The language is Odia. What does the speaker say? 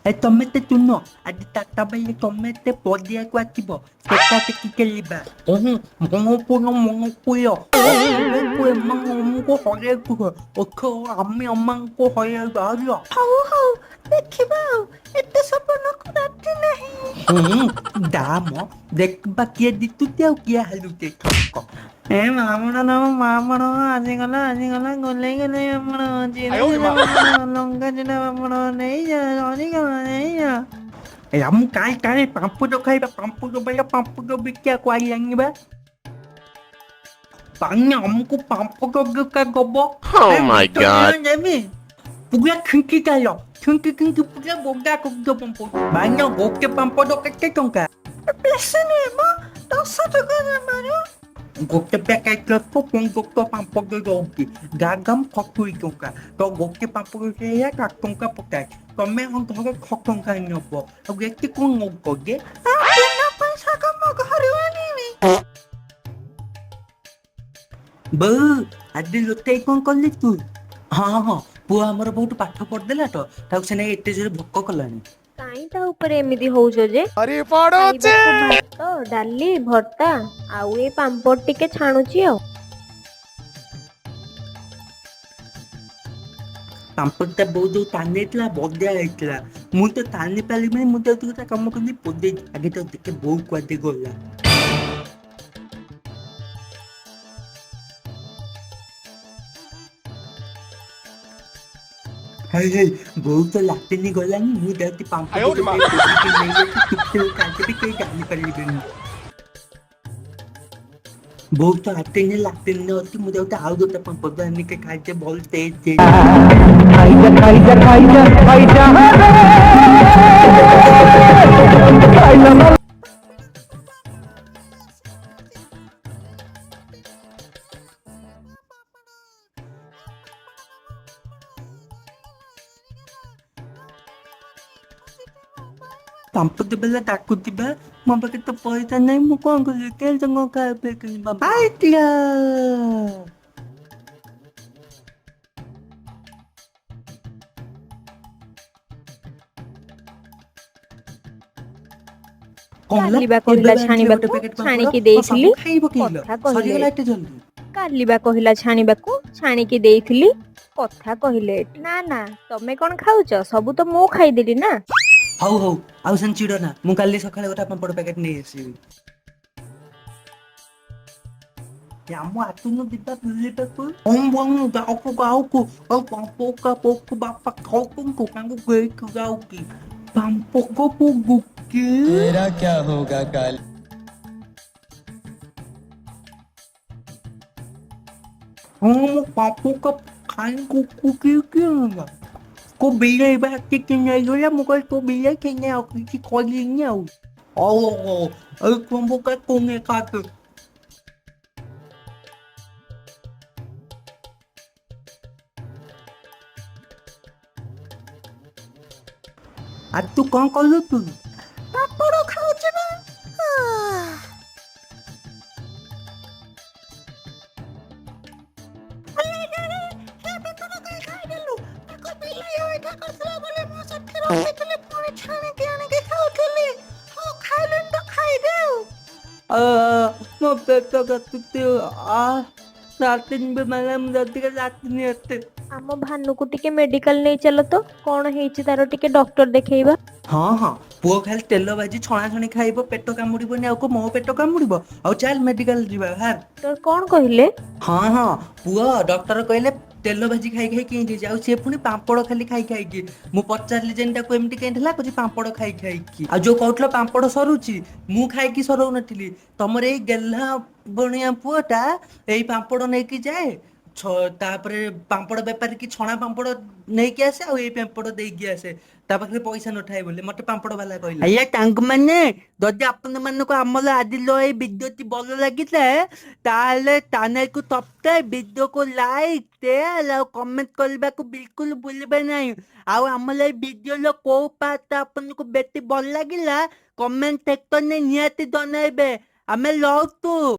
ଏ ତମେ ତ ଶୁଣ, ଆଜି 4ଟା ବେଳେ ସମସ୍ତେ ପଡ଼ିଆକୁ ଆସିବ, ଟେକା ଟେକି ଖେଳିବା। ଏମାନଙ୍କୁ ହରେଇବ, ଆମେ ଅମାନଙ୍କୁ ହରେଇବା ହେଲା। ହଉ ହଉ, ଦେଖିବା ଆଉ, ଏତେ ସ୍ୱପ୍ନକୁ ରାତି ନାହିଁ। ହୁଁ, ଦାମ ଦେଖିବା କିଏ ଜିତୁଛି ଆଉ କିଏ ହାରୁଛି। ଠକ ଏ ମାମଣ ନମ ମାମଣ, ଆଜି ଗଲା ଆଜି ଗଲା, ଗୋଲେଇ ଗୋଲେଇ ମାମଣ, ଜିରା ଜିରା ମାମଣ, ଲଙ୍କା ଜିରା ମାମଣ, ନେଇଯା ସରିଗଲା ନେଇଯା। ମୁଁ କାଇଁ କାଇଁ ପାମ୍ପୁଡ଼ ଖାଇବା, ପାମ୍ପୁଡ଼ ବେଳେ ପାମ୍ପୁଡ଼ ବିକିବାକୁ ଆଇଲାଣି ବା ପାଣି, ଆମକୁ ପାମ୍ପଡ଼ ବିକା ଗବ। Oh my God. ଦେବି। ପୁରା ଛିଙ୍କି ଚାଲ, ଛିଙ୍କି ଛିଙ୍କି ପୁରା ବୋଗା କରିଦିଅ ପାମ୍ପଡ଼। ଭାଇନା, ଗୋଟେ ପାମ୍ପଡ଼ କେତେ ଟଙ୍କା? ବେଶୀ ନୁହେଁ ମ, 10 ଟଙ୍କା ଜମାରୁ। ଗୋଟେ ପ୍ୟାକେଟ 15ଟା ପାମ୍ପଡ଼ ରହୁଛି, ଦାମ 70 ଟଙ୍କା ତ ଗୋଟେ ପାମ୍ପଡ଼ ସେଇଆ 4 ଟଙ୍କା 50। ତମେ ଘରେ 6 ଟଙ୍କା ନେବ, ଆଉ ଏତେ କଣ ନବ ଯେ? ବିନା ପଇସା କଣ ମୋ ଘରୁ ଆଣିବି? ବୋଉ, ଆଜି ରୋଷେଇ କଣ କଲି ତୁ? ହଁ ହଁ, ପୁଅ ଆମର ବହୁତ ପାଠ ପଢିଦେଲା ତ ତାକୁ ସେ ନେଇ ଏତେ ଜୋରେ ଭୋକ କଲାଣି। କାଇଁ ତା ଉପରେ ଏମିତି ହଉଛ ଯେ? ଖାଇବାକୁ ଭାତ, ଡାଲି, ଭର୍ତ୍ତା ଆଉ ଏ ପାମ୍ପଡ଼ ଟିକେ ଛାଣୁଛି ଆଉ। ପାମ୍ପଡ଼ଟା ବୋଉ ଯୋଉ ଟାଣି ଦେଇଥିଲା, ବଢିଆ ହେଇଥିଲା। ମୁଁ ତ ଟାଣି ପାରିବିନି, ମୁଁ ତ ତା କାମ କରିକି ପୋଦେଇ। ଆଗେ ତ ଟିକେ ବୋଉ କୁଆଡେ ଗଲା? ହେଇ ହେଇ, ବୋଉ ତ ଲାଟିନି ଗଲାନି, ମୁଁ ଯାଉଛି ପାମ୍ପଡ଼ ଗୋଟେ ପୋଡ଼ିକି ନେଇଯାଉଛି, ଚୁପଚାପ ଖାଇଦେବି, କେହି ଜାଣିପାରିବେନି। ବୋଉ ତ ଲାଟିନରେ ଅଛି, ମୁଁ ଯାଉଛି ଆଉ ଗୋଟେ ପାମ୍ପଡ଼ ଆଣିକି ଖାଇଦେ, ଭଲ ଟେଷ୍ଟ। ଖାଇଯା ଖାଇଯା ଖାଇଯା ଖାଇଯା ଖାଇଲା। ପାମ୍ପଡ଼ ବାଲା ଡାକୁଥିବା, ମୋ ପାଖରେ ତ ପଇସା ନାହିଁ, ମୁଁ କଣ କରିବି? କେମିତି କଣ ଖାଇବା ପାଇଁ କିଣିବା? ଆଇଥିଲା। କଣ ହେଲା? କାଲି ବା ଏବେ କହିଲା ବା ଆଣିଥିଲେ ଗୋଟେ ଛାଣିବାକୁ, ପ୍ୟାକେଟ ପାମ୍ପଡ଼, ଛାଣିକି କଣ ସବୁ ଦେଇଥିଲି, ଖାଇ ପକେଇଲ? କଥା କହିଲେ ସରିଗଲା ଏଠି। ଏତେ ଜଲ୍ଦି? କାଲି ବା କହିଲା ଛାଣିବାକୁ, ଛାଣିକି ଦେଇଥିଲି, କଥା କହିଲେ ଏଠି। ନା ନା, ତମେ କଣ ଖାଉଛ? ସବୁ ତ ମୁଁ ଖାଇଦେଲି ନା। ହଉ ହଉ, ଆଉ ସେମିତି ଚିଡ ନା, ମୁଁ କାଲି ସକାଳେ ଗୋଟେ ପାମ୍ପଡ଼ ପ୍ୟାକେଟ ନେଇ ଆସିବି। ଆମ ଆସୁନୁ ଯିବା ବୁଲିବାକୁ। ଗାଉକୁ ଗାଉକୁ ଆଉ ପୋକା ପୋକୁ ବାପା ଖାଉକୁ ତାଙ୍କୁ ଗାଉକି ପାମ୍ପକ ପୋଗୁକି। तेरा क्या होगा कल? ହଁ, ମୁଁ ପାମ୍ପକ ଖାଇକୁ କି କୋଉ ବିଲେଇ ବା ଆସିକି ନେଇଗଲା। ମୁଁ କହିଲି ତୋ ବିଲେଇ ଖେନେ, ଆଉ କିଛି କହିଲିନି ଆଉ। ହଉ ହଉ, ଏଇ ପାମ୍ପକ ତୁମେ ଖାத்து। ଆଉ ତୁ କଣ କଲୁ ତୁ? ପାମ୍ପଡ଼ ଖାଉଛି ବା। ଖାଇଦେଲୁ? ତାକୁ ବିଲେଇ ଅଇଠା କରିଥିଲା ବୋଲି ମୁଁ ସେଠି ରଖିଥିଲି, ପୁଣି ଛାଣିକି ଆଣିକି ଖାଉଥିଲି। ହଉ, ଖାଇଲେଣି ତ ଖାଇଦେ ଆଉ। ମୋ ପେଟ କାଟୁଛି, ଆ ଲାଟିନ୍ ବି ମାନେ ମୁଁ ଟିକେ ଲାଟିନ୍ ଏତେ। ଆମ ଭାନୁକୁ ଟିକେ ମେଡିକାଲ ନେଇ ଚାଲ ତ, କଣ ହେଇଛି ତାର ଟିକେ ଡକ୍ଟର ଦେଖେଇବା। ହଁ ହଁ, ପୁଅ ଖାଲି ତେଲ ଭାଜି ଛଣା ଛଣି ଖାଇବ, ପେଟ କାମୁଡିବନି ଆଉ କଣ ମୋ ପେଟ କାମୁଡିବ? ଆଉ ଚାଲ ମେଡିକାଲ ଯିବା, ବାହାର। ଡକ୍ଟର କଣ କହିଲେ? ହଁ ହଁ, ପୁଅ ଡକ୍ଟର କହିଲେ ତେଲ ଭାଜି ଖାଇ ଖାଇ କେମିତି ହେଇଛି, ଆଉ ସିଏ ପୁଣି ପାମ୍ପଡ଼ ଖାଲି ଖାଇ ଖାଇକି। ମୁଁ ପଚାରିଲି ଯେମିତି ତାକୁ ଏମିତି କେମିତି ହେଲା, କହୁଛି ପାମ୍ପଡ଼ ଖାଇ ଖାଇକି। ଆଉ ଯୋଉ କହୁଥିଲ ପାମ୍ପଡ଼ ସରୁଛି, ମୁଁ ଖାଇକି ସରଉନଥିଲି, ତମର ଏଇ ଗେହ୍ଲା ବଣିଆ ପୁଅଟା ଏଇ ପାମ୍ପଡ଼ ନେଇକି ଯାଏ, ତାପରେ ପାମ୍ପଡ଼ ବେପାରୀ କି ଛଣା ପାମ୍ପଡ଼ ନେଇକି ଆସେ ଆଉ ଏଇ ପାମ୍ପଡ଼ ଦେଇକି ଆସେ, ତା ପାଖରେ ପଇସା ନଥାଏ ବୋଲି ମତେ ପାମ୍ପଡ଼ ବାଲା କହିଲା। ଆଜ୍ଞା ସାଙ୍ଗମାନେ, ଯଦି ଆପଣ ମାନଙ୍କୁ ଆମର ଆଜିର ଏଇ ଭିଡିଓଟି ଭଲ ଲାଗିଥାଏ, ତାହେଲେ ଚ୍ୟାନେଲକୁ ସବସ୍କ୍ରାଇବ, ଭିଡିଓକୁ ଲାଇକ୍, ସେୟାର ଆଉ କମେଣ୍ଟ କରିବାକୁ ବିଲକୁଲ ଭୁଲିବେ ନାହିଁ। ଆଉ ଆମର ଏଇ ଭିଡିଓର କୋଉ ପାର୍ଟ ଆପଣଙ୍କୁ ବେଶୀ ଭଲ ଲାଗିଲା, କମେଣ୍ଟ ସେକ୍ସନରେ ନିହାତି ଜଣାଇବେ। ଆମେ ରହୁଛୁ।